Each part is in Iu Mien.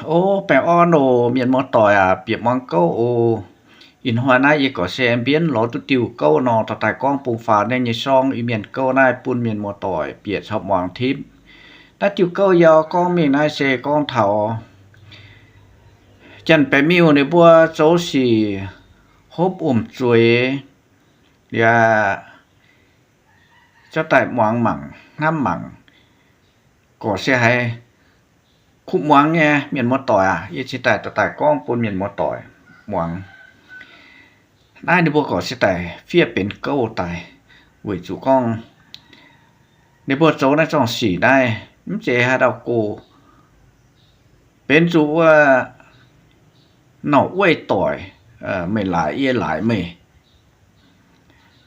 O, baengh orn oc, mienh muoz-doic aac, bieqc muangx gouv oc. Ih hnoi naaiv yie gorqv se mbienv lorz duqv diuh gouv nor, dorh daaih gorngv bung faaux naaiv nyei sorng Iu-Mienh gouv naaiv bun mienh muoz-doic bieqc caux muangx tipv. Naaiv diuh gouv yie gorngv mingh naaiv se gorngv taux Janx-Baeqc Miuh ninh mbuo zoux sic hopv wuom-zueiz, yaac zorqv daaih muangx mangc hnamv mangc, gorqv se haiz kuv muangx nyei mienh muoz-doic aac, yie cingx daaih dorh daaih gorngv bun mienh muoz-doic muangx. Naaiv ninh mbuo gorqv se daaih fiev benx gouv daaih, weic zuqc gorngv ninh mbuo zoux naaiv zorng-sic naaiv mv zeiz haaix dauh go, benx zuqc wuov norm wuov doic, meih laaix yie laaix meih,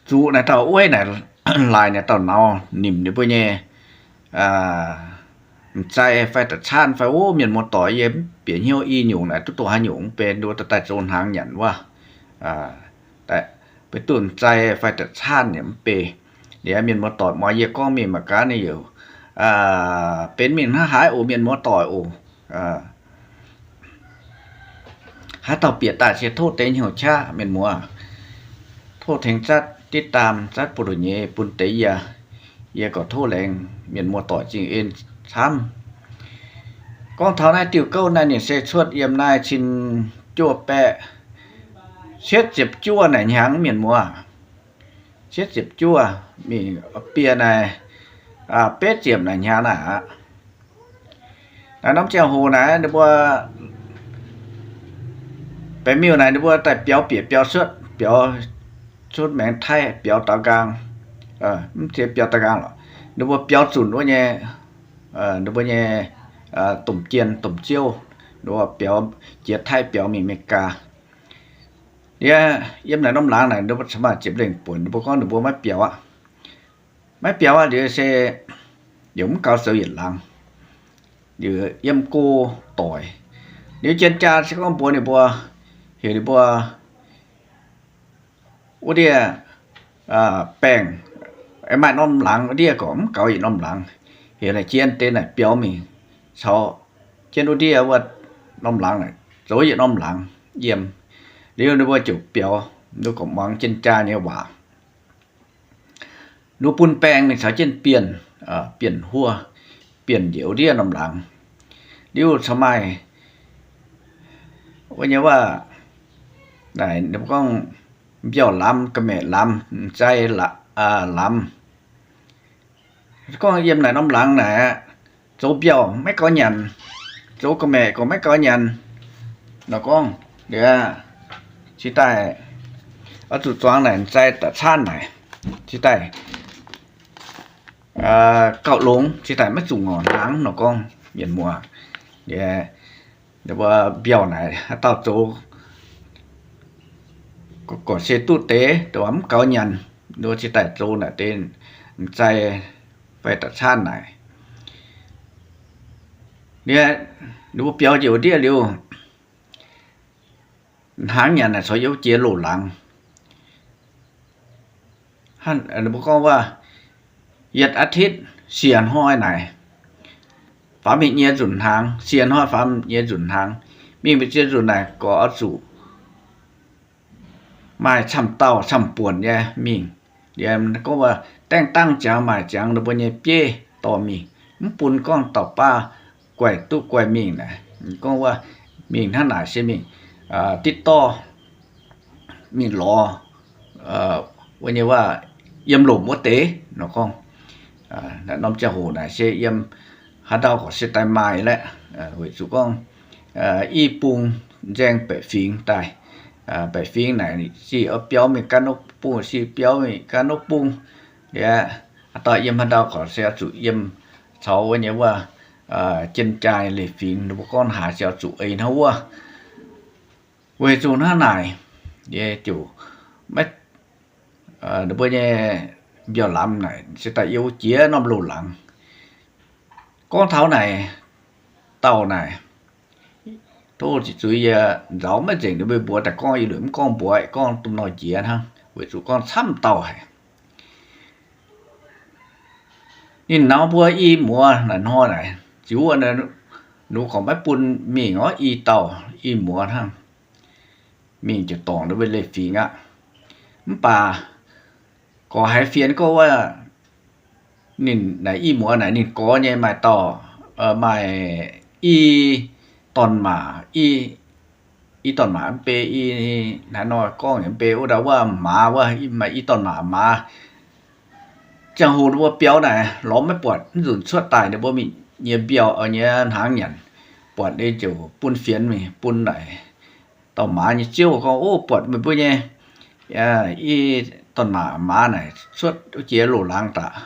zuqc naaic dauh wuov naaic laaix naaic dauh naux nimc ninh mbuo nyei m'zai fai da'caanv fai, o, mienh muoz-doic, yie mv bieqc hnyouv i nyungc naaic duqv dongh haaix nyungc mv bei, nduov daaih zoux hnaangx nyanc wuov, beiv duqv m'zai fai da'caanv yaac mv bei. Liuz mienh muoz-doic muangx yie gorngv mingh mangc gaax ninh yaac benx mingh hnangv haaix oc, mienh muoz-doic oc. Haaix dauh bieqc daaih se tov deix hnyouv qaqv mienh muoz, tov tengx zatv ติดตาม, zatv buoz-ndoqv nyei bun deix yie. Yie gorqv tov laengz mienh muoz-doic zingh en camv. Gorngv taux naaiv diuh gouv naaiv ninh se cuotv yiem naaiv cin juov baeqv cietv ziepc juov naaic hnyangx mienh muoz. Cietv ziepc juov mingh bieqc naaic, betv ziepc naaic hnyangx naaic aqv. Naaiv norm ziangh hoc naaic ninh mbuo Baeqc Miuh naaic ninh mbuo daaih biaux bieqc biaux cuotv, biaux cuotv maengx Taiv biaux daux nqaang, mv zeiz biaux daux nqaang lorqc, ninh mbuo biaux zunc wuov nyei, ninh mbuo nyei domh jien domh ziouv, ninh mbuo biaux jiex Taiv biaux mingh America. Liuz yiem naaic norm laangz naaic ninh mbuo cingx maaih ziepc lengh buonc ninh mbuo gorngv ninh mbuo maiv biaux aqv. Maiv biaux aqv liuz se yaac mv gaux zoux yietc laangz, liuz yiem go doic. Liuz jien jaa se gorngv mbuox ninh mbuo, heuc ninh mbuo wuov ndiev baengh, maaih norm laangz wuov ndiev gorqv mv gaux yietc norm laangz, heuc naaic jien deix naaic biaux mingh caux jienv wuov ndiev wuov norm laangz naaic zoux yietc norm laangz yiem. Liuz ninh mbuo ziouc biaux, ninh mbuo gorqv muangx jien jaa nyei waac. Ninh mbuo bun baengh mingh caux jienv bienh, bienh huov, bienh njiec wuov ndiev norm laangz. Liuz caux maaih wuov nyei waac naaic ninh mbuo gorngv mbiauh lamz, ga'maeqc lamz, m'zai lamz. Gorngv yiem naaic norm laangz naaic aqv, zoux mbiauh maiv gaux nyanc, zoux ga'maeqc gorngv maiv gaux nyanc. Nor gorngv liuz, cingx daaih oix zuqc zuangx naaic m'zai da'caanv naaic, cingx daaih gauh longx, cingx daaih maiv zuqc ngorc hnaangx nor gorngv mienh muoz. Liuz mbuo mbiauh naaic haaix dauh zoux gorqv se duqv deix, dongh mv gaux nyanc, ninh mbuo cingx daaih zoux naaic deix m'zai fai da'caanv naaic. Liuz ninh mbuo biaux njiec wuov ndiev liuz, hnaangx nyanc naaic corc yiem jiex loz-laangz. Ninh mbuo gorngv waac yietc อาทิตย์ siec hnoi naaic, faaux mingh nyei nzunc hnaangx, siec hnoi faaux nyei nzunc hnaangx, mingh mbu'ziex nzunc naaic gorqv oix zuqc maaih camv dauh camv buonc nyei mingh. Liuz gorngv waac daeng dangv ziangx maaic ziangx ninh mbuo nyei bieiv dorh mingh, mv bun gorngv dauh baav guaih duqv guaih mingh naaic. Gorngv waac mingh hnangv naaic se mingh ditv dorv, mingh lorz wuov nyei waac yiem lomc wuov deix nor gorngv. Naaiv norm ziangh hoc naaic se yiem haaix ndau gorqv se daaih maaih laeqv, weic zuqc gorngv i bung nzaeng baeqc fingx daaih. Baeqc fingx naaic se oix biaux mingh ganh wuov bung, se biaux mingh ganh wuov bung. Liuz haaix dauh yiem haaix ndau gorqv se oix zuqc yiem caux wuov nyei waac jien jaa leiz fingx, ninh mbuo gorngv haaix se oix zuqc ei hnangv wuov. Weic zuqc hnangv naaic, yie ziouc maiv, ninh mbuo nyei mbiauh lamz naaic se daaih yiem wuov jiex norm loz-laangz. Gorngv taux naaic, dauh naaic, tov ziqc zuiz yie nzauz maiv nzengc, ninh mbuo mbuox daaih gorngv yie lueic mv gorngv mbuox, gorngv domh nor jiex hnangv, weic zuqc gorngv camv dauh haic. Ninh naux mbuo i muoz naaic hnoi naaic, ziux wuov Ninh gorngv maiv bun mingh orv, i dauh i muoz hnangv. Mingh ziouc dorngc ndau wuov leiz-fingx aqv. Mv baac gorx haiz fienx gorngv wuov, ninh naaic i muoz naaic ninh gorx nyei maaih dauh, maaih i dorn-maac, i dorn-maac mv bei i, hnangv nor gorngv mv bei wuov ndau wuov maaz wuov, maaih i dorn-maac maaz. Ziangh hoc ninh mbuo biaux naaic lorz maiv buatc, mv nzunc cuotv daaih ninh mbuo mingh nyiex mbiauh, nyiex hnaangx nyanc, buatc ninh ziouc bun fienx mingh bun naaic dauh maaz nyei ziouv gorngv, Ov, buatc meih mbuo nyei i dorn-maac maaz naaic cuotv jiex loz-laangz daaih,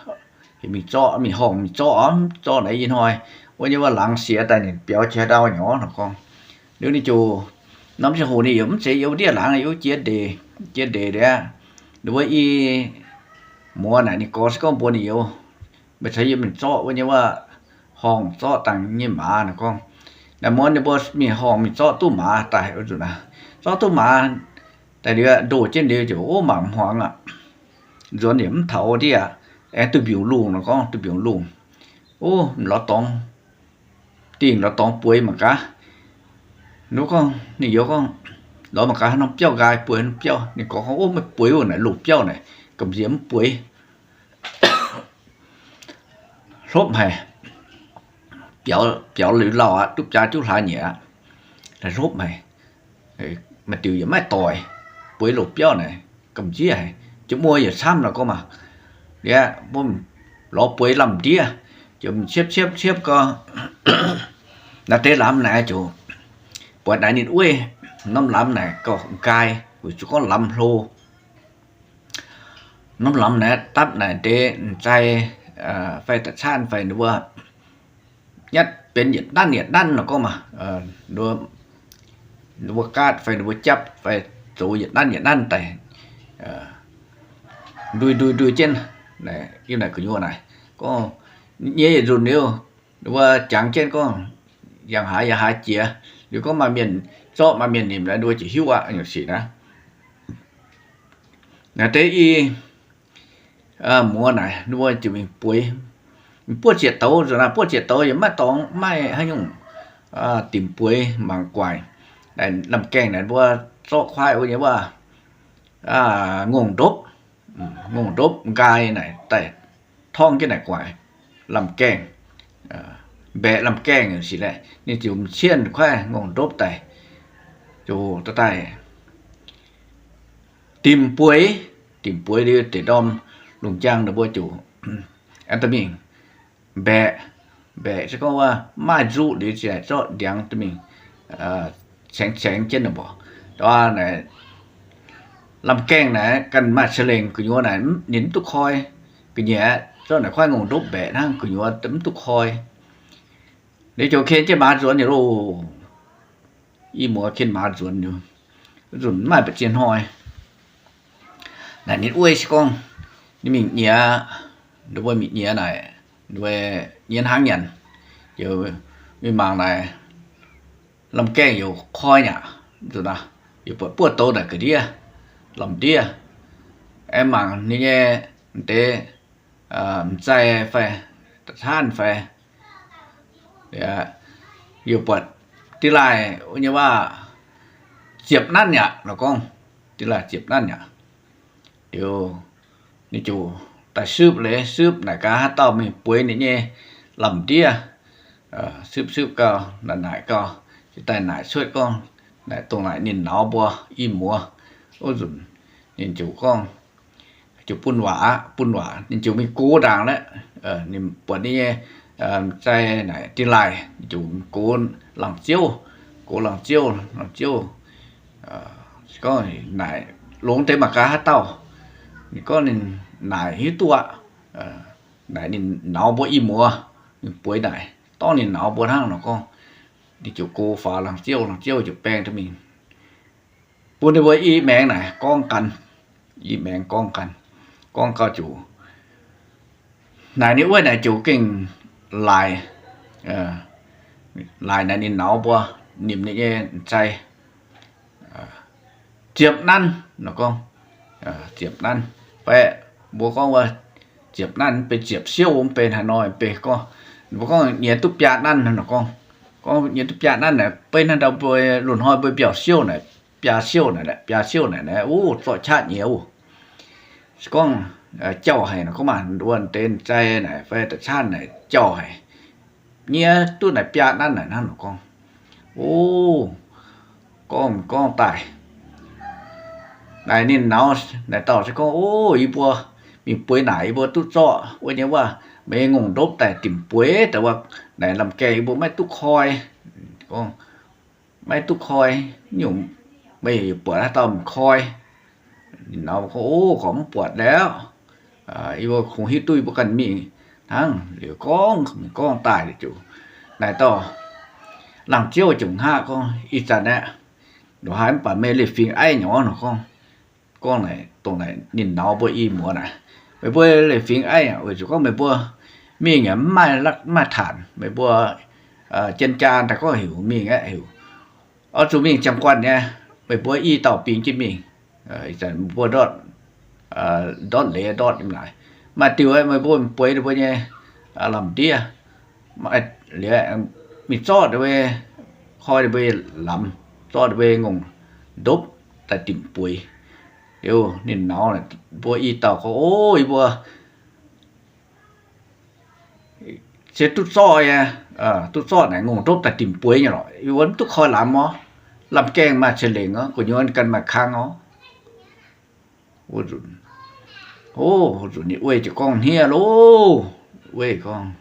mingh zorqv, mingh horngh mingh zorqv, zorqv naaic ih hnoi wuov nyei wuov laangz siex daaih ninh biaux qiex ndau nyei nor gorngv. Liuz ninh ziouc, norm ziangh hoc ninh yaac mv zeiz yiem ndiev laangz, yiem jiex ndeic, jiex ndeic liuz, ninh wuov i muoz naaic ninh gorx se gorngv mbuox ninh youz, Meih caux yie mingh zorqv wuov nyei wuov horngh, zorqv dangh nyei maaz nor gorngv. Naaic muonz ninh mbuo mingh horngh mingh zorqv duqv maaz daaih, zorqv duqv maaz daaih liuz, ndoh jienv liuz ziouc, Ov, mangc hmuangx aqv. Nzuonx yaac mv taux ndiev, aengx duqv mbiungc lungh nor gorngv, duqv mbiungc lungh. Ov, lorz dorngx dingh, lorz dorngx bueix mangc gaax. Ninh gorngv, ninh youz gorngv, Lorz mangc gaax haaix norm biauv nqaai, bueix haaix norm biauv. Ninh gorngv, Ov, meih bueix wuov naaic loz-biauv naaic, gamh nziex mv bueix. Hlopv haic, biaux liuz lauh aqv, duqv biaa juqv hlaax nyieqc aqv, hlopv haic. Maaih diuc yaac maiv doix, bueix loz-biauv naaic gamh nziev haic, jiex muoz yaac camv nor gorngv maah. Liuz mbuo lorz bueix lamh ndiev, ziouc ciepv ciepv ciepv gau, naaiv deix lamz naaic ziouc buatc naaic ninh wuov norm lamz naaic gauh nqaai, weic zuqc gorngv lamz hlo. Norm lamz naaiv dapv naaic deix m'zai fai da'caanv fai ninh mbuo nyatv benx yietc nanv yietc nanv nor gorngv maah, ninh mbuo gaatv fai ninh mbuo japv fai zoux yietc nanv yietc nanv daaih, ndui ndui ndui jienv, yiem naaic gu'nyuoz naaic gorngv nyei yietc nzunc liuz, ninh mbuo jangx jienv gorngv yangh haaix yangh haaix jiex. Liuz gorngv maaih mienh zorqv, maaih mienh nimc, ninh mbuo ziouc hiuv aqv, nyungc sic naaiv. Naaiv deix i muoz naaic ninh mbuo ziouc mingh bueix, buov zieqc douz nzunc naaiv, buov zieqc douz yaac maiv dorngx, maiv haaix nyungc dimc bueix mangc guaaic. Lamh gaengh naaic mbuo zorqv kuaaiv wuov nyei waac ngongh ndopv, ngongh ndopv nqaai naaic daaih torngv jienv naaic guaaic lamh gaengh, mbaeqc lamh gaengh sic laeh, ninh ziouc m'cienh kuaaiv ngongh ndopv daaih, ziouc daaih dimc bueix. Dimc bueix liuz deix ndorm lungh njang ninh mbuo ziouc aengx daaih mingh mbaeqc. Mbaeqc se gorngv wuov maaih nzuqv liuz ziouc zorqv ndiangx daaih mingh caengx caengx jienv mborqc. Lamh gaengh naaic ganh maaih ca'lengc gu'nyuoz naaic ninh mv duqv koi. Ga'nyiec zorqv naaic kuaaiv ngongh ndopv mbaeqc hnangv gu'nyuoz mv duqv koi. Liuz ziouc ken jienv maaz nzuonx nyei loh. I muoz ken maaz nzuonx liuz, nzunc maaih mbu'ziex hnoi naaic ninh wuov se gorngv ninh mingh nyiex, ninh mbuo mingh nyiex naaic, ninh mbuo nyiex hnaangx nyanc, ziouc mingh mangc naaic lamh gaengh youc koi nyaqc, nzunc naaic youc buatc buov douz naaic ga'ndiev, lamh ndiev. Aengx mangc ninh nyei deix m'zai fai da'caanv fai, youc buatc diqv laaih wuov nyei waac ziepc nanv yaac nor gorngv, diqv laaih ziepc nanv yaac. Liuz ninh ziouc daaih sipv leiz, sipv naaic gaax haaix dauh mingh bueix ninh nyei lamh ndiev. Sipv sipv gau, naaic naaic gau, ziouc daaih naaic cuotv gorngv naaic dongh naaic ninh nauz mbuo i muoz wuov nzunc, ninh ziouc gorngv, ziouc bun waac aqv, bun waac ninh ziouc mingh gox ndaangc laeh. Ninh buatc ninh nyei m'zai naaic diqv laaih, ninh ziouc gox laangz ziouv, gox laangz ziouv, laangz ziouv gorngv naaic longx deix mangc gaax haaix dauh. Ninh gorngv ninh naaic hiuv duqv aqv. Naaic ninh nauz mbuo i muoz, ninh bueix naaic dorngv ninh nauz mbuo hnangv nor gorngv, ninh ziouc gox faaux laangz ziouv, laangz ziouv ziouc baeng duqv mingh bun ninh mbuo i maengx naaic gorngv gan, i maengx gorngv gan, gorngv gau ziouc naaic ninh wuov naaic ziouc gengh laaix, laaix naaic ninh nauz mbuo nimc ninh nyei m'zai ziepc nanv nor gorngv, ziepc nanv. Fai mbuo gorngv wuov ziepc nanv mv benx ziepc siouv, mv benx haaix nor, mv benx gorngv, mbuo gorngv nyiex duqv biaa nanv nor gorngv. Gorngv nyei duqv biaa nanv naaic, beiv hnangv ndau mbuo lungh hnoi mbuo mbiaauc siouv naaic, biaa siouv naaic, biaa siouv naaic, o, zorqv qaqv nyiex wuov. Se gorngv jauh haic nor, gorngv maaih wuov deix m'zai naaic fai da'caanv naaic jauh haic, nyiex duqv naaic biaa nanv naaic hnangv nor gorngv. O, gorngv gorngv daaih naaic ninh nauz naaic dauh se gorngv, o, yie mbuo mingh bueix naaic yie mbuo duqv zorqv wuov nyei waac, meih nyei ngongh ndopv daaih dimc bueix, da'wuov naaic lamh gaengh yie mbuo maiv duqv koi. Gorngv, maiv duqv koi, nyungc meih buatc haaix dauh m'koi? Ninh nauz gorngv, o, gorngv mv buatc lorqc. Yie mbuo kungx hiuv duqv yie mbuo ganh mingh hnangv. Liuz gorngv, gorngv daaih liuz ziouc naaic dauh laangh ziouv ziouc hngaqv gorngv, ih zanc aeqv, ndongc haaix mv baac meih leiz-fingx aiv nyei nor gorngv. Gorngv naaic dongh naaic ninh nauz mbuo i muoz naaic, meih mbuo leiz-fingx aiv weic zuqc gorngv meih mbuo mingh yaac mv maaih, mv maaih taanc, meih mbuo jienv jaa daaih gorngv heuc mingh aeqv, heuc oix zuqc mingh ziangh guanh nyei, meih mbuo i dauh bingx jienv mingh. Ih zanc mbuo ndortv, ndortv leiz ndortv nyei naaic, maaih diuh meih mbuo bueix ninh mbuo nyei lamh ndiev, liuz mingh zorqv ninh mbuo, koi ninh mbuo lamz, zorqv ninh mbuo nyei ngongh ndopv daaih dimc bueix. Liuz ninh nauz mbuo i dauh gorngv, o, yie mbuo se duqv zorqv nyei, duqv zorqv naaic ngongh ndopv daaih dimc bueix nyei lorqc. Yie mbuo mv duqv koi lamz orv. Lamh gaengh maaih ceix lengc orv, gu'nyuoz ganh maaih kang orv. Wuov nzunc, o, wuov nzunc ninh weiv ziouc gorngv hniev loh. Weiv gorngv,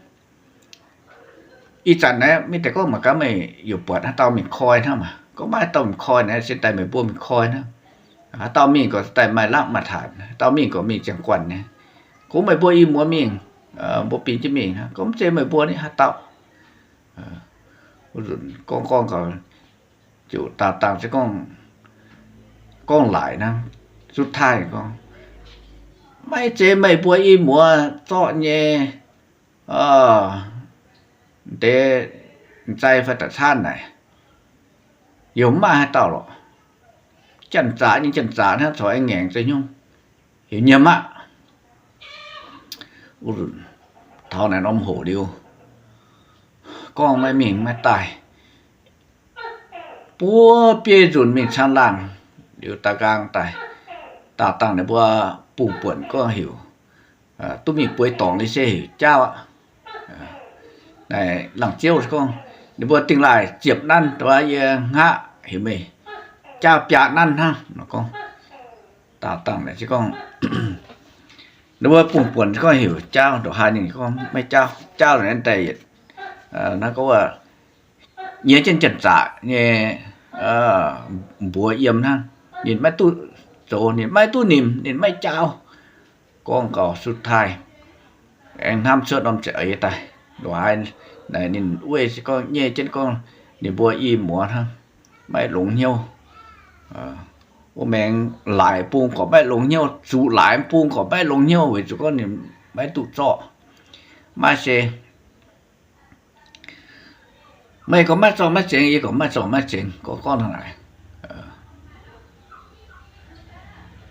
ih zanc naaiv mingh daaih gorngv mangc gaax meih yaac buatc haaix dauh mingh koi hnangv maah. Gorngv maiv haaix dauh mingh koi naaiv, se daaih meih mbuo mingh koi hnangv. Haaix dauh mingh gorqv daaih maaih lapv maaih taanc, haaix dauh mingh gorqv mingh ziangh guanh nyei. Kungx meih mbuo i muoz mingh, mbuo bingx jienv mingh hnangv. Gorngv mv zeiz meih mbuo ni haaix dauh. Wuov nzunc gorngv gorngv gau, ziouc daauh dangh se gorngv, gorngv laaic hnangv. Sutv taaih gorngv, maiv zeiz meih mbuo i muoz zorqv nyei deix m'zai fai da'caanv naaic, yaac mv maaih haaix dauh lorqc. Janx-zaqc nyei janx-zaqc hnangv, corc aengx ngaengc za'nyungc, heuc nyiemc aqv. Taux naaic norm hoc liuz, gorngv maiv mingh maiv daaih. Buo biei nzunc mingh caangh laangh liuz, da'nqaang daaih, daauh dangh ninh mbuo bungx-buonc gorngv heuc duqv mingh bueix dorngx nyei se heuc jaauv aqv. Naaic laangz ziouv gorngv, ninh mbuo dingh laaih ziepc nanv, da'faanh yie hngaqv heuc meih jaauv biaa nanv hnangv nor gorngv. Daauh dangh naaic se gorngv, ninh mbuo bungx-buonc gorngv heuc jaauv, ndongc haaix ninh gorngv maiv jaauv. Jaauv naaic daaih yietc, naaiv gorngv nyiex jienv janx-zaqc nyei mbuox yiem hnangv. Ninh maiv duqv zoux, ninh maiv duqv nimc, ninh maiv jaauv. Gorngv gau sutv taaih aengx hnamv cuotv norm za'eix daaih. Ndongc haaix naaic ninh weiv se gorngv nyei jienv gorngv ninh mbuo i muoz hnangv, maiv longx hnyouv. Wuov maengx laaic bung gorqv maiv longx hnyouv, zuqc laaic bung gorqv maiv longx hnyouv weic zuqc gorngv ninh maiv duqv zorqv. Maiv se meih gorqv maiv zorqv maiv zengx, yie gorqv maiv zorqv maiv zengx, gorngv gorngv hnangv naaic.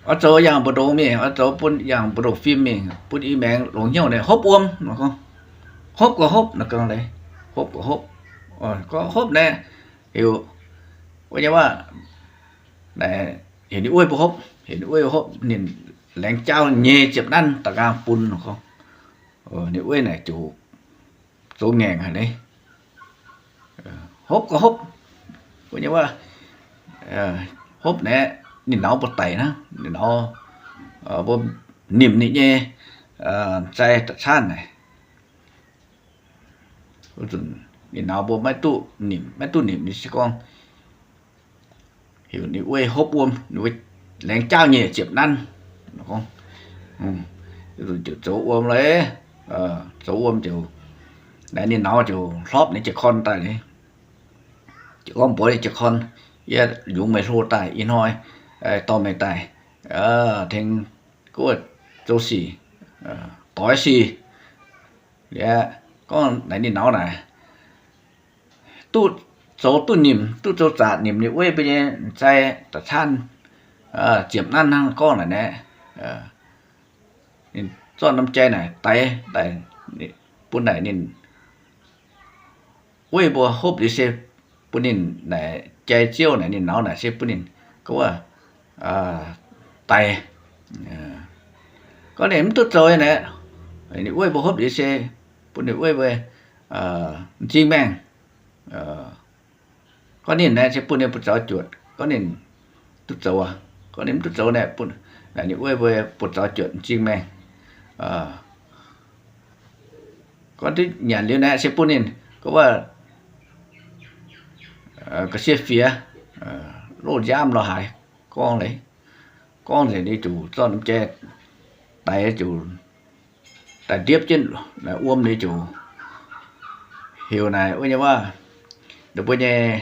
Oix zoux yangh mbu'ndongx mingh, oix zoux bun yangh mbu'ndongx fim mingh, bun i maengx longx hnyouv naaic hopv wuom. Hopv gorqv hopv, naaiv gorngv leiz, hopv gorqv hopv. Gorngv hopv naaic, heuc wuov nyei waac, heuc ninh weiv mbuo hopv, heuc ninh weiv hopv, ninh laengz jaauv nyei ziepc nanv da'nqaang bun gorngv. Ninh weiv naaic ziouc zoux ngaengc haic leiz, hopv gorqv hopv. Wuov nyei waac, hopv naaic ninh nauz mbuo daic hnangv, ninh nauz mbuo nimc ninh nyei m'zai da'caanv naaic. Wuov nzunc ninh nauz mbuo maiv duqv nimc, maiv duqv nimc ninh se gorngv heuc ninh weiv hopv wuom, ninh weiv laengz jaauv nyei ziepc nanv. Wuov nzunc ziouc zoux wuom leiz, zoux wuom ziouc, naaiv ninh nauz ziouc hlorpv ninh jiez korn daaih leiz. Ziouc gorngv mbuox ninh jiez korn, yie yungz meih hlo daaih, ih hnoi dorh meih daaih tengx guoqv zoux sic, doix sic. Liuz gorngv naaic ninh nauz naaic, duqv zoux duqv nimc, duqv zoux zaqc nimc ninh weiv mbuo nyei m'zai da'caanv ziepc nanv hnangv gorngv naaic naaic. Ninh zorqv norm jai naaic daix daaih bun naaic ninh weiv mbuo hopv liuz se bun ninh naaic jai ziouv naaic, ninh nauz naaic se bun ninh gorngv wuov daix. Gorngv ninh mv duqv zoux naaic, ninh weiv mbuo hopv liuz se bun ninh weiv mbuo m'zing maengh. Gorngv ninh naaic se bun ninh buoz-zaux juotc. Gorngv ninh duqv zoux, gorngv ninh mv duqv zoux naaic, bun naaic ninh weiv mbuo buoz-zaux juotc m'zing maengh. Gorngv duqv nyanc liuz naaic se bun ninh gorngv wuov ga'sie fiex, loz nziaamv lorz haaix gorngv leiz. Gorngv nzengc liuz ziouc zorqv norm jai daix ziouc daaih ndiepv jienv wuom liuz ziouc heuc naaic wuov nyei waac, ninh mbuo nyei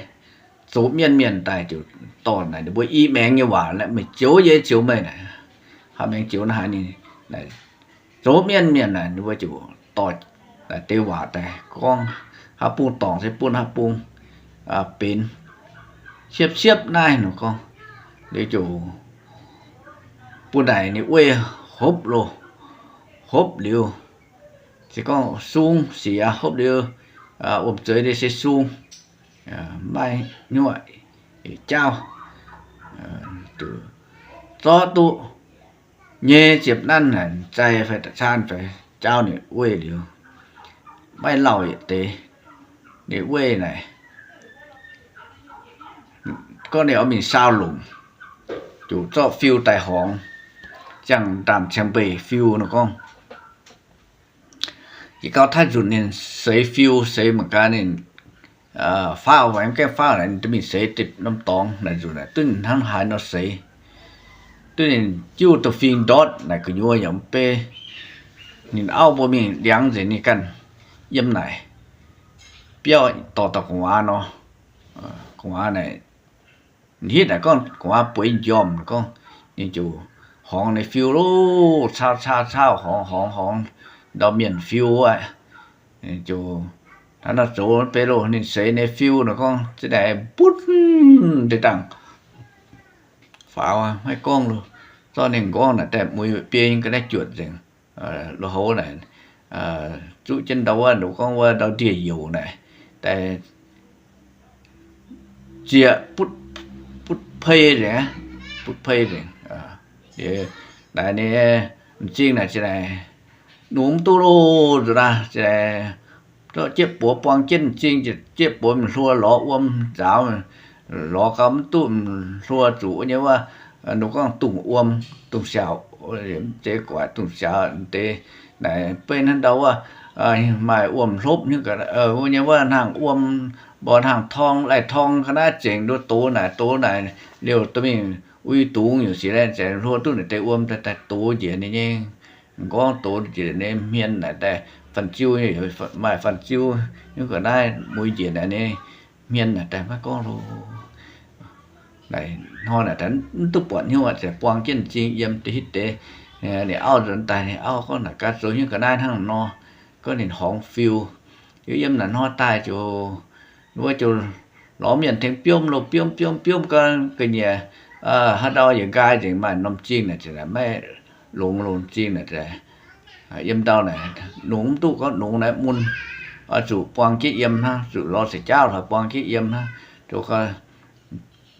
zoux mienh mienh daaih ziouc dorh naaic ninh mbuo i maengx nyei waac, meih zioux yie, zioux meih naaic, haaix maengx zioux naaiv haaix ninh, zoux mienh mienh naaic ninh mbuo ziouc dorh naaic deix waac daaih gorngv, haaix bung dorngc se bun haaix bung benx siepv-siepv naaiv nor gorngv. Liuz ziouc bun naaic ninh weiv hopv loh, hopv liuz se gorngv sung sic aqv, hopv liuz wuom-zueiz nyei se sung, maiv nyuoqc, jaauv, zorqv duqv nyei ziepc nanv naaic, zaih fai da'caanh fai jaauv ninh weiv liuz, maiv lauh yietc deix. Ninh weiv naaic gorngv ninh oix mingh saau longc, ziouc zorqv fiu daaih horngz, ziangh ndaamv-ciangx mbeix fiu nor gorngv. Jiex gau taav nzunc ninh seix fiu, seix mangc gaax ninh faauv, mv gaengh faauv naaic, ninh duqv mingh seix deix norm dorngx naaic nzunc naaic, duqv hnangv haaix nor seix. Duqv ninh jiuv da'fing ndortv naaic gu'nyuoz yaac mv bei. Ninh auv mbuo mingh ndiangx nzengc ninh ganh yiem naaic biauv dorh dauh gu'nguaaz nor. Gu'nguaaz naaic, hitv naaic gorngv gu'nguaaz bueix njormh gorngv, ninh ziouc horngz ninh fiu loh, caauv caauv caauv, horngz horngz horngz, ndau mienh fiu aqv. Ziouc hnangv nor zoux mv bei loh, ninh seix ninh fiu nor gorngv za'naaic mbutv deix dangh faaux maiv gorngv loh. Zorqv ninh m'nqorngv naaic daaih muix biei nyei ga'naaiv juotc nzengc. Lo houv naaic zuqv jienv ndau wuov, ndoqc gorngv wuov ndau ndie-youc naaic, daaih zieqc butv, butv pei nzengc, butv pei nzengc. Naaic ninh m'zing naaic za'naaic nungx mv duqv loh nzuqc naaic, za'naaic zorqv jieqv buoz buang jienv m'zing, jieqv buoz m'hluo lorz wuom nzaaux, lorz gau mv duqv m'hluo zuqc wuov nyei wuov, nungx gorngv dungz wuom, dungz siaaux, mv zeiz guaaic dungz siaaux deix. Naaic beiv hnangv ndau wuov maaih wuom hlopv nyei wuov, hnangv wuom mborqv hnangv torng, lai-torng ga'naaiv zengc nduov doz naaic, doz naaic liouh dorh mingh uix dungz nyungc sic lai, zengc hluo duqv naaic deix wuom daaih doz njiec ninh nyei m'nqorngv, doz njiec ninh nyei hmien naaic daaih, fan-ziu, maaih fan-ziu nyungc ga'naaiv muix njiec naaic ninh hmien naaic daaih maiv gorngv loh. Naaic hnoi naaic mv duqv buatc hnyouv aqv, ziouc buang jienv m'zing yiem deix hitv deix. Ninh auv nzuonx daaih, ninh auv gorngv naaic gaax zoux hnyouv ga'naaiv hnangv nor, gorngv ninh horngz fiu. Yiem naaic hnoi daaih ziouc, wuov ziouc lorz mienh tengx biomv loh, biomv biomv biomv ga'nyiec, haaix ndau yaac nqaai nzengc, maaih norm m'zing naaic ziouc maiv longx, longx m'zing naaic. Yiem ndau naaic nungx mv duqv, gorngv nungx naaic mun, oix zuqc buang jienv yiem hnangv, zuqc lorz seix jaauv lorz buang jienv yiem hnangv.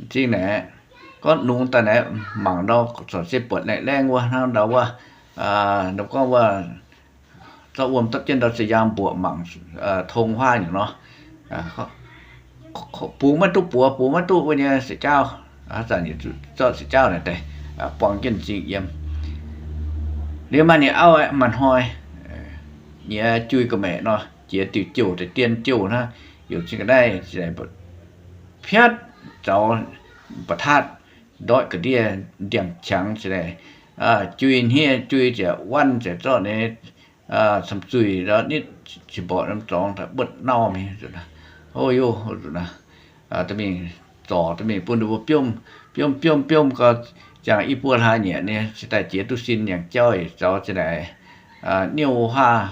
M'zing naaic gorngv nungx daaih naaic mangc ndau corc se buatc laengh laengh wuov hnangv ndau wuov, gorngv wuov zorqv wuom dapv jienv ndau za'yaang mbuoqc mangc tong huaav nyungc nor. Bungx maiv duqv buoz, bungx maiv duqv wuov nyei seix jaauv, haaix zanc yietc zuqc zorqv seix jaauv naaic daaih buang jienv m'zing yiem. Liuz maaih ninh auv aeqv, maaih hnoi nyei jui ga'maeqc nor, jiex diuh jouh deix dien jouh hnangv, youc zinh ga'naaiv piatv zaux mba'taatv ndoiqv ga'ndiev ndiangx-qangx ziouc jui hniev jui ziouc wanv ziouc zorqv ninh camv-zuih nitv cin-mborqc norm zorngx daaih buotv nauv mingh. Hov, youh, mingh zorc mingh bun ninh mbuo biomv, biomv biomv biomv gau, ziangh i buo hlaax nyieqc ninh se daaih jiex duqv sin yangh jauv, zaux zinh naaic niouv huaav,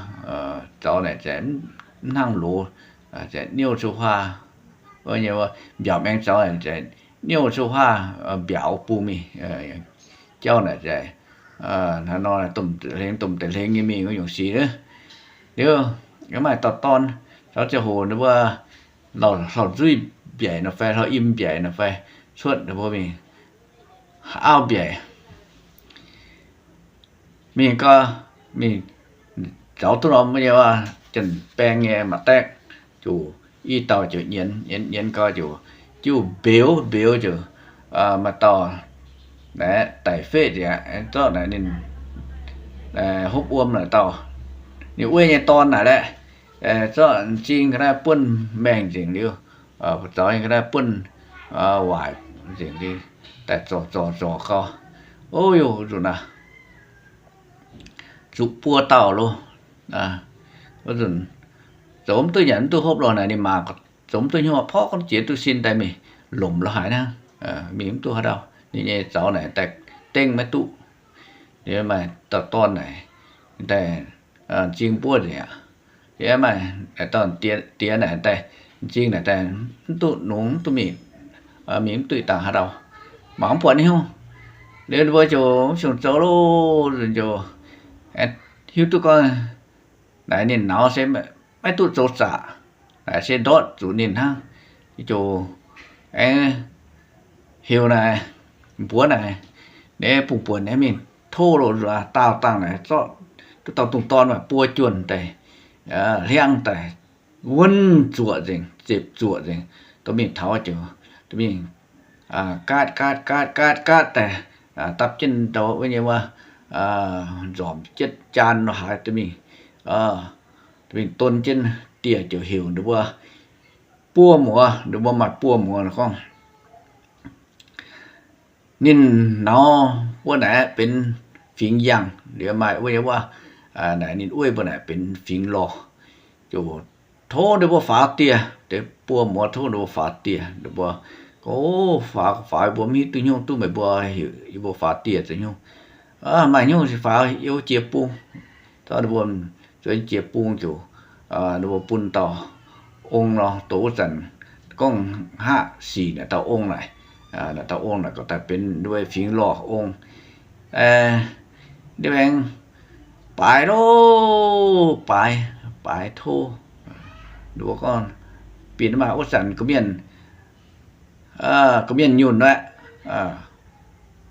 zaux naaic mv hnangv loz, niouv cuv huaav, mbiaauc maengx zaux, niouv cuv huaav, mbiaauc bung mingh. Jauv naaic hnangv nor, domh deix hlengx, domh deix hlengx nyei mingh wuov nyungc sic. Liuz maaih dauh dorn, caux ziangh hoc ninh mbuo hlauv-nzuih mbiaaic nor fai hlauv-im mbiaaic nor fai cuotv mbuo mingh auv mbiaaic. Mingh gau, mingh zaux duqv norm nyei janx-baeng nyei maaih daeqv, ziouc i dauh ziouc nyienz nyienz nyienz gau ziouc, ziouc mbeux mbeux ziouc, maaih dauh naaic daic feqv nziaeqv, zorqv naaic ninh hopv wuom naaic dauh, ninh wuov nyei dorn naaic laeh, zorqv m'zing ga'naaiv buonv maengh nzengc liuz, zaux nyei ga'naaiv buonv waaic nzengc liuz, daaih zorc zorc zorc gau, o, yoh, nzunc naaic zuqc buo dauh loh. Wuov nzunc zoux mv duqv nyanc mv duqv hopv lorh naaic ninh maa zoux mv duqv hnyouv, porv gorngv jiex duqv sin daaih mingh lomc lorz haaix hnangv, mingh mv duqv haaix dauh. Ninh nyei zaux naaic daaih dengv maiv duqv. Ninh maaih dauh dorn naaic daaih m'zing buov nzengc aqv. Yie maaih dauh diex naaic daaih m'zing naaic daaih mv duqv nungx mv duqv mingh, mingh mv duqv dangh haaix dauh, mangc mv buatc hnyouv. Liuz ninh mbuo ziouc mv fungc zoux loh, nzunc ziouc hiuv duqv gorngv naaic ninh nauz se maiv duqv zoux zaqc, naaic se ndortv zuqc ninh hnangv. Ziouc aengx heuc naaic, mbuox naaic, naaiv bungx buonc nyei mingh tov loh nzuqc daauh dangh naaic zorqv duqv dauh dungz dorn maaih buo juonh daaih, hliangv daaih, wuonv zuoqc nzengc, zepc zuoqc nzengc, dorh mingh taux ziouc dorh mingh gaatv gaatv gaatv gaatv gaatv daaih, dapv jienv ndau wuov nyei wuov, nzormc jienv jaan lo haaix dorh mingh, dorh mingh don jienv dieh ziouc heuc ninh mbuo buo muoz, ninh mbuo maaih buo muoz gorngv ninh nauz wuov naaic benx fingx yangh, liuz maaih wuov nyei wuov, naaic ninh wuov mbuo naaic benx fingx lorh. Ziouc tov ninh mbuo faaux dieh, deix buo muoz tov ninh mbuo faaux dieh. Ninh mbuo gorngv, faaux, faaux yie mbuo mv hiuv duqv hnyouv duqv meih mbuo heuc yie mbuo faaux dieh zoux hnyouv. Maaih hnyouv se faaux yie mbuo jiex bung. Zorqv ninh mbuo zueiz jiex bung ziouc, ninh mbuo bun dauh ong nor, doqc wuov zanc gorngv haav sic naaic dauh ong naaic, naaic dauh ong naaic gorqv daaih benx ninh mbuo fingx lorh ong. Ninh aengx baaix loh, baaix, baaix tov. Ninh mbuo gorngv binc maaih wuov zanc gorqv-mienh, gorqv-mienh nyunc aeqv,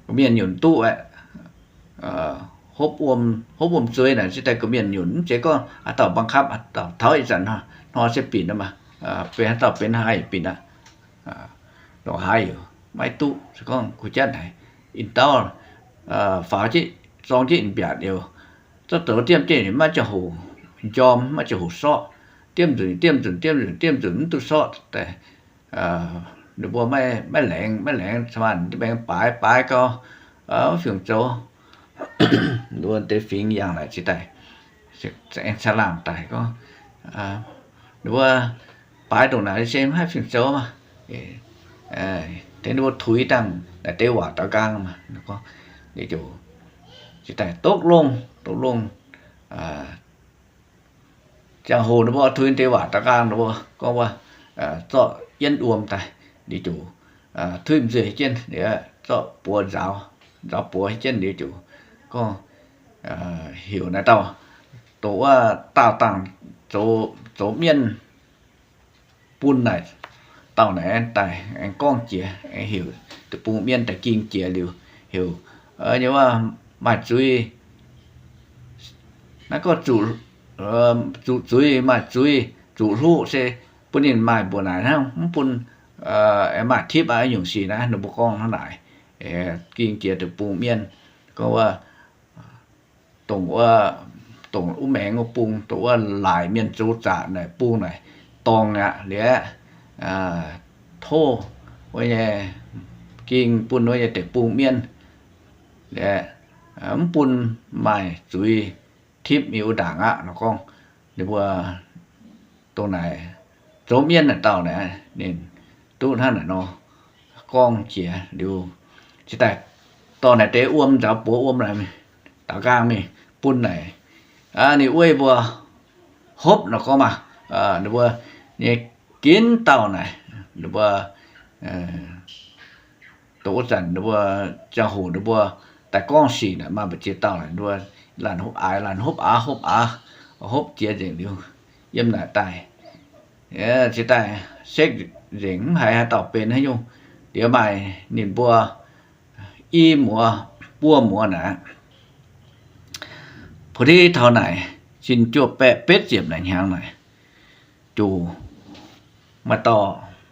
gorqv-mienh nyunc duqv aeqv, hopv wuom, hopv wuom zueiz naaic se daaih gorqv-mienh nyunc, mv zeiz gorngv haaix dauh บังคับ haaix dauh. Taux ih zanc hnoi se binc aqv maah, benx haaix dauh benx haaix binc aqv. Ndongc haaix yaac maiv duqv. Se gorngv kuh jatv haic, ih dauh faaux jienv zorng jienv mbiaatc liuz, zorqv douz diemv jienv maiv ziangh hoc njorm, maiv ziangh hoc sorqv, diemv nzunc diemv nzunc diemv nzunc diemv nzunc mv duqv sorqv daaih. Ninh mbuo maiv laengz, maiv laengz cin-maanc, ninh mbuo aengx baaix, baaix gau, mv fungc zoux. Ninh mbuo deix fingx yangh naaic ziouc daaih, aengx caangh laangh daaih gorngv, ninh mbuo baaix ndongc naaic se maiv haih fungc zoux maah. Tengx ninh mbuo tuix dangh naaic deix waac daux nqaang maah. Ninh ziouc daaih ตกลง, ตกลง. Ziangh hoc ninh mbuo tuix deix waac daux nqaang, ninh mbuo gorngv wuov, zorqv yienv wuom daaih, liuz ziouc tuix nzuih jienv, liuz zorqv buoz nzaaux, nzaaux buoz jienv, liuz ziouc gorngv heuc naaiv dauh dongh wuov daauh dangh zoux mienv bun naaic dauh naaic daaih aengx gorngv jiex, aengx heuc deic-bung mienv daaih ging jiex liuz, heuc nyei wuov maaih zuiz, naaiv gorngv zuqc zuiz, maaih zuiz, zuqc hluqv se bun ninh maaih mbuoqc naaic hnangv, mv bun maaih tipv aqv. Nyungc sic naaiv ninh mbuo gorngv hnangv naaic. Ging jiex deic-bung mienv gorngv wuov, dongh wuov, dongh wuov maengx wuov bung, dongh wuov laaic mienh zoux zaqc naaic bung naaic dorngh aqv. Liuz aeqv, tov wuov nyei ging bun wuov nyei deic-bung mienv, liuz aeqv, mv bun maaih zuiz tipv mingh wuov ndaangc aqv nor gorngv. Ninh mbuo dongh naaic zoux mienv naaic dauh naaic ninh duqv hnangv naaic nor gorngv jiex liuz, ziouc daaih dorh naaic deix wuom nzaaux buoz wuom naaic daux nqaang mingh bun naaic, ninh wuov mbuo hopv nor gorngv maah. Ninh mbuo nyei ginv dauh naaic, ninh mbuo dongh wuov zanc ninh mbuo ziangh hoc ninh mbuo daaih gorngv sic naaic maaih mbu'ziex dauh naaic, ninh mbuo laanh hopv aax, laanh hopv aax, hopv aax, hopv jiex nzengc liuz, yiem naaic daaih, ziouc daaih sekv nzengc, mv haiz haaix dauh benx haaix nyungc. Liuz maaih ninh mbuo i muoz buo muoz naaic, พอดี taux naaic, cin juov baeqv betv ziepc naaic hnyangx naaic, ziouc maaih dauh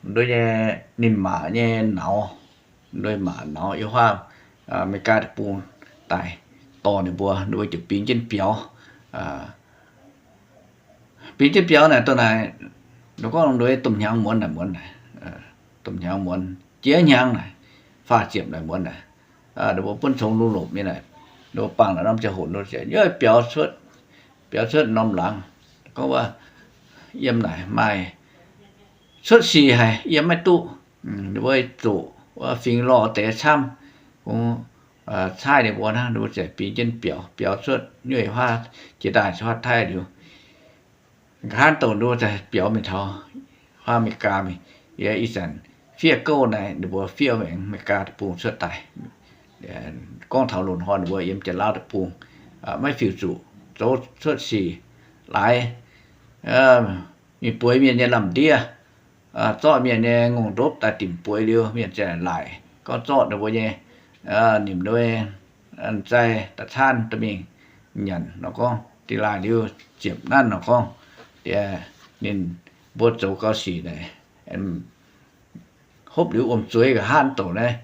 nduov nyei, ninh maac nyei nauz, nduov maac nauz yiem huav America deic-bung daaih dorh ninh mbuo, ninh mbuo ziouc bingx jienv biaux. Bingx jienv biaux naaic, dongh naaic, ninh gorngv nduov domh hnyangx muonz naaic, muonz naaic, domh hnyangx muonz, jiex hnyangx naaic, faah ziepc naaic muonz naaic, ninh mbuo buonv congx lungh lopc nyei naaic, ninh mbuo bangc naaic norm ziangh hoc, ninh mbuo ziouc biaux cuotv, biaux cuotv norm laangz, gorngv wuov, yiem naaic maaih cuotv sic haic, yiem maiv duqv. Ninh mbuo zuqc wuov fingx lorh deix camv, kungx caaiv ninh mbuo hnangv, ninh mbuo ziouc bingx jienv biaux, biaux cuotv nyuoiv huaav jiex daaih cuotv Taiv liuz, nqa'haav douc ninh mbuo ziouc biaux mingh taux huaav America mingh. Yie ih zanc fiev gouv naaic, ninh mbuo fiev maengx America deic-bung cuotv daaih. Gorngv taux loz-hnoi ninh mbuo yiem Janx-Laauv deic-bung maiv fiuv zuqc zoux cuotv sic laaix, mingh bueix mienh nyei lamh ndiev, zorqv mienh nyei ngongh ndopv daaih dimc bueix liuz, mienh ziouc laaic gorngv zorqv ninh mbuo nyei nimc nduov nyei, aa, m'zai da'caanv dorh mingh nyanc nor gorngv, dingh laaih liuz ziepc nanv nor gorngv, ninh mbuo zoux gau sic naaic, hopv liuz wuom-zueiz nqa'haav douc naaiv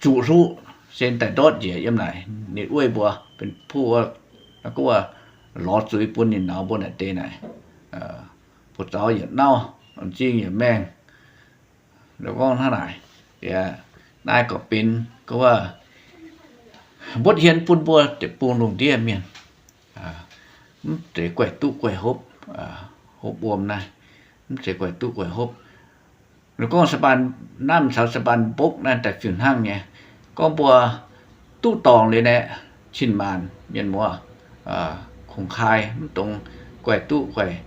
zuqc hluqv, se daaih ndortv njiec yiem naaic. Ninh wuov mbuo benx buov, gorngv lorz zuiz bun ninh nauz mbuo naaic deix naaic, buoz-zaux yietc nauv, m'zing yietc maengh. Gorngv hnangv naaic, naaiv gorqv benx gorngv wuov mbotv hien bun mbuo deic-bung lungh ndiev mienh, mv zeiz guaih duqv guaih hopv, hopv wuom naaiv, mv zeiz guaih duqv guaih hopv. Ninh gorngv สะพานน้ำ caux สะพานบก naaiv daaih fih hnangv nyei. Gorngv mbuo duqv dorngc liuz naaic, cin-maanc mienh muoz, kungx kaaix mv dongx guaih duqv guaih,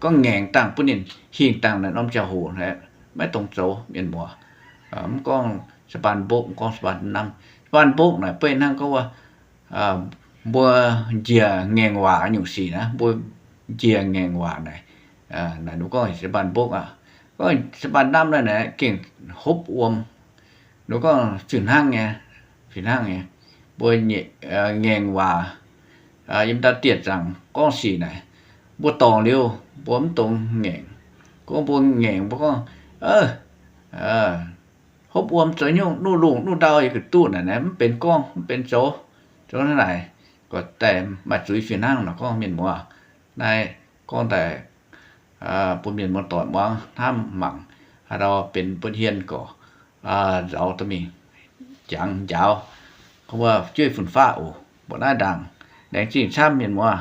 gorngv ngaengc dangh bun ninh hingh dangh naaic norm ziangh hoc naaic, maiv dongx zoux mienh muoz. Mv gorngv สะพานบก, mv gorngv สะพานน้ำ. สะพานบก naaic beiv hnangv gorngv wuov, mbuo njiec ngaengc waac nyungc sic naaiv, mbuo njiec ngaengc waac naaic, naaic ninh gorngv สะพานบก aqv. Gorngv สะพานน้ำ naaiv naaic gengh hopv wuom. Ninh gorngv fih hnangv nyei, fih hnangv nyei. Mbuo ngaengc waac, yiem ndau dieh zaangc gorngv sic naaic, mbuo dorngc liuz mbuo mv dongx ngaengc. Gorngv mbuo ngaengc mbuo gorngv, hopv wuom zoux nyungc, nuqv lungh nuqv ndau yie ga'duqv naaic, mv benx gorngv, mv benx zoux. Zoux hnangv naaic, gorqv daaih maaih zuiz fih hnangv nor gorngv mienh muoz. Naaiv gorngv daaih bun mienh muoz-doic muangx hnamv mangc, haaix dauh benx mbotv hien gorqv nzaaux dorh mingh jangx njaaux, gorngv wuov jueiv fun-faqv oc. Mbuo naaiv ndaangc laengz zingh camv mienh muoz.